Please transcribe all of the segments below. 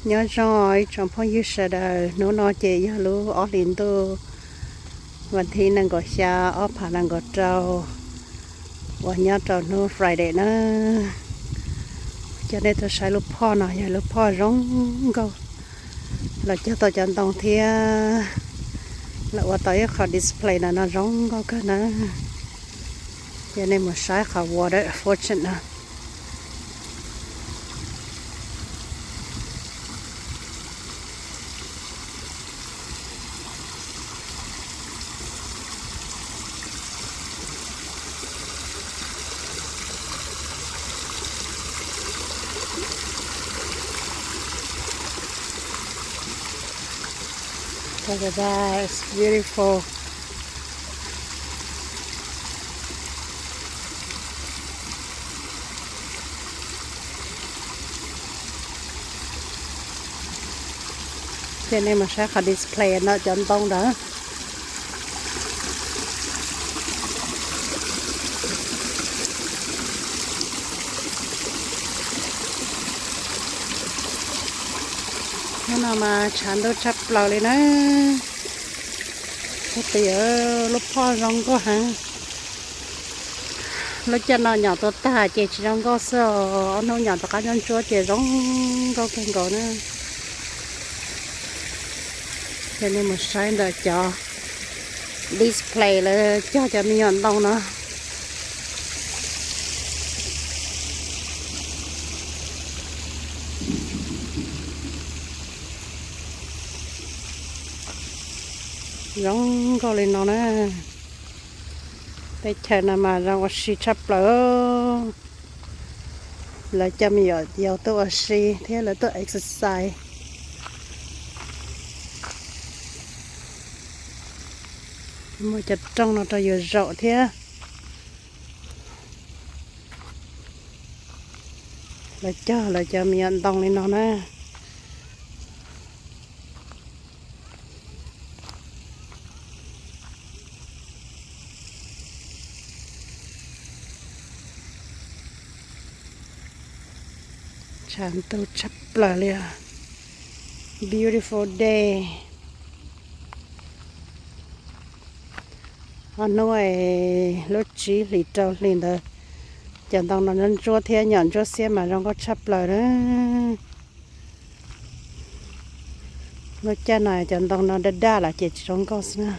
Nyob zoo ib tsoom phooj ywg sawv daws, hnub no ces yog lub ob hlis ntuj vas thib nees nkaum xya ob phav nees nkaum rau uas nyob rau hnub Friday na. Coj nej tuaj saib lub phoj no yog lub phoj zoo nkauj, lawv cog tau cov ntoo thiab lawv ua tau ib qho display no no zoo nkauj kawg na. Coj nej mus saib qhov water fountain no. Look at that, it's beautiful. Ces nej mus saib qhov display ntawm cov ntoo ntawd. Hnub no mas tshav ntuj tshaj plaws li na. Tus yawg lub phoj zoo nkauj heev. Lub caij no nyom tua tag ces tsis zoo nkauj xwb os, ob hnub nyom rov qab ntsuab ntsuab ces zoo nkauj kawg nkaus na. Ces nej mus saib ntawm cov display lawv cog cov me nyuam ntoo no. Zoo nkauj li no na. Teb chaws no mas zoo ua si tshaj plaws. Lawv coj me nyuam yaus tuaj ua si thiab lawv tuaj exercise. Muaj cov rooj no rau yus zaum thiab. Lawv cog lawv cov me nyuam ntoo li no na. Tshav ntuj tshaj plaws li os. Beautiful day. Ob hnub lub tsib hlis rau hlis ntawd, cov ntoo no ntsuab ntsuab thiab nyom ntsuab xiab mas zoo nkauj tshaj plaws na. Lub caij no cov ntoo no daj daj lawm ces tsis zoo nkauj xwb na.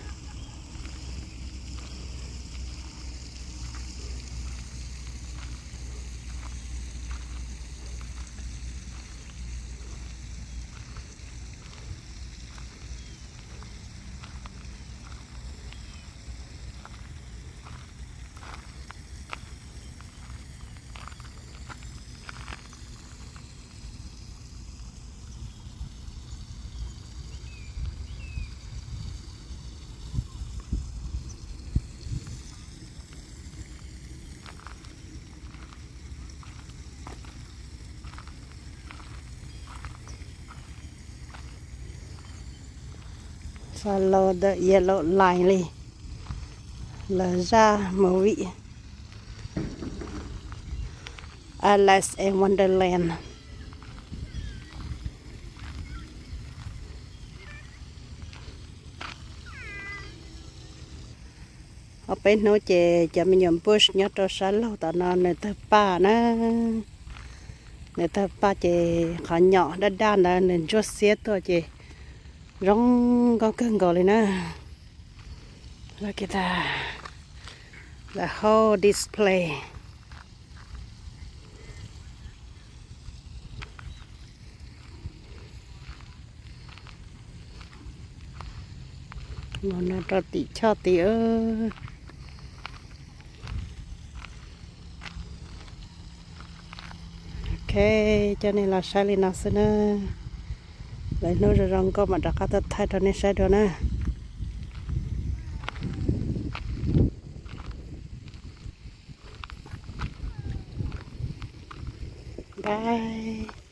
Follow the yellow line li. Lawv zaj movie Alice in Wonderland. Ob peb hnub ces cov me nyuam bush nyob rau sab laug tom no nws tawg paj na. Nws tawg paj ces qhov nyom daj daj ntawd nws ntsuab xiab tuaj ces zoo nkauj kawg nkaus li na. Look at that. The whole display. Mus no rau tim choj tid. Ok, coj nej los saib li no xwb na. Lwm hnub zoo zoo nkauj mam rov qab tuaj thaij rau nej saib dua na. Bye.